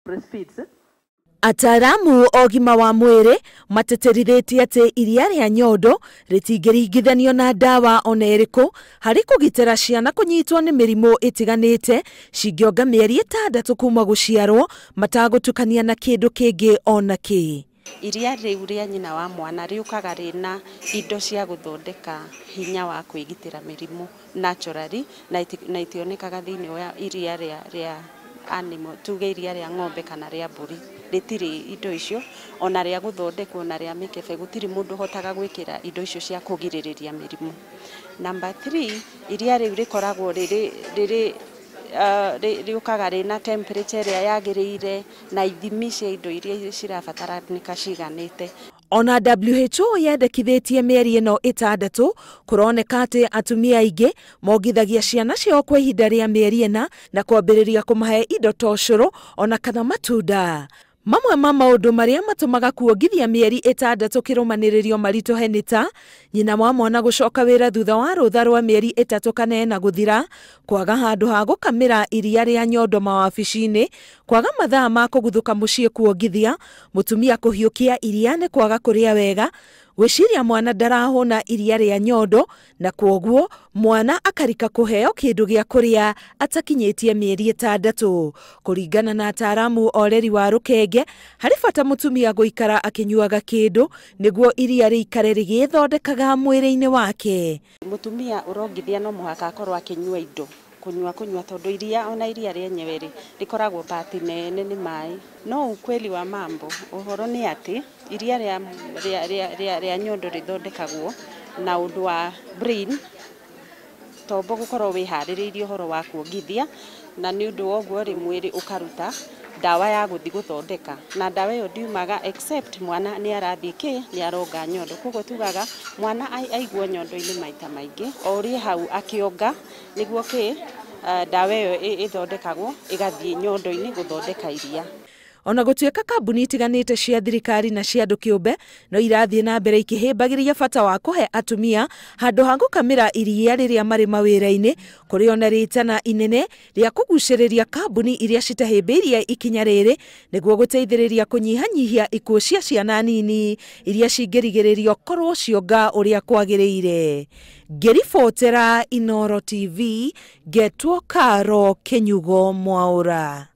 breastfeeds. Ataaramu ogima wa mwĩrĩ matĩtĩrithĩtie atĩ iria rĩa nyondo rĩtingĩringithanio na ndawa ona ĩrĩkũ harĩ kũgitĩra ciana kũnyitwo nĩ mĩrimũ ĩtiganĩte cingĩonga mĩeri 6 kuma gũciarwo matagũtukania na kĩndũ kĩngĩ ona kĩ. Iria rĩu rĩa nyina wa mwana rĩũkaga rĩna indo cia gũthondeka hinya wa kwĩgitĩra mĩrimũ naturally, na itionekaga thĩinĩ wa iria rĩa animal, tuge iria rĩa ng'ombe kana rĩa mbũri, rĩtirĩ indo icio, ona rĩa gũthondekwo na rĩa mĩkebe gũtirĩ mũndũ ũhotaga gwĩkĩra indo icio cia kũgirĩrĩria mĩrimũ. Number 3, iria rĩu rĩkoragwo rĩrĩ rĩũkaga rĩna temperature ĩrĩa yagĩrĩire na ithimi cia indo iria cirabataranĩka ciganĩte. Ona WHO yendekithĩtie mĩeri ĩno 6 kũroneka atĩ atumia aingĩ mongithagia ciana ciao kwa ihinda rĩa mĩeri 4 na kwambĩrĩria kũmahe indo ta ũcũrũ ona kana matunda. Mamwe ma maũndũ marĩa matũmaga kuongithia mĩeri 6 kĩrũmanĩrĩrio maritũhe nĩ ta nyina wa mwana gũcoka wĩra thutha wa rũtha rwa mĩeri 3 kana 4 gũthira, kwaga handũ ha gũkamĩra iria rĩa nyondo mawabici-inĩ, kwaga mathaa ma kũguthũka mũciĩ kuongithia, mũtumia kũhiũkia iria nĩ kwaga kũrĩa wega, gwĩciria mwana ndarahũna iria rĩa nyondo na kwoguo mwana akarika kũheo kĩndũ gĩa kũrĩa atakinyĩtie mĩeri 6. Kũringana na ataaramu oreri wa rũkenge, harĩ bata mũtumia gũikara akĩnyuaga kĩndũ nĩguo iria rĩikare rĩgĩthondekaga mwĩrĩ-inĩ wake. Mũtumia ũrongithia no mũhaka akorwo akĩnyua indo, kũnyua tondũ iria ona iria rĩenyewe rĩ rĩkoragwo part nene nĩ maĩ. No ukweli wa mambo ũhoro nĩ atĩ iria rĩa nyondo rĩthondekagwo na ũndũ wa brain tombo gũkorwo wĩharĩrĩirie ũhoro wa kuongithia, na nĩ ũndũ wa ũguo rĩ mwĩrĩ ũkaruta ndawa ya gũthiĩ gũthondeka, na ndawa ĩyo ndiumaga except mwana nĩ arathiĩ kĩ nĩ aronga nyondo. Koguo tugaga mwana aiguo nyondo-inĩ maita maingĩ o ũrĩ hau akĩonga nĩguo kĩ ndawa ĩyo ĩthondekagwo ĩgathiĩ nyondo-inĩ gũthondeka iria. Ona gũtuĩka kambuni itiganĩte cia thirikari na cia andũ kĩũmbe no irathiĩ na mbere ikĩhĩmbagĩria bata wa kũhe atumia handũ ha gũkamĩra iria rĩrĩa marĩ mawĩra-inĩ, kũrĩ ona rĩtana inene rĩa kũgucĩrĩria kambuni iria citahĩmbĩirie ikinya rĩrĩ nĩguo gũteithĩrĩria kũnyihanyihia ikuũ cia ciana nini iria cingĩrigĩrĩrio korwo cionga ũrĩa kwagĩrĩire. Ngĩribotera Inooro TV, ngetwo Karo Kĩnyugo Mwaũra.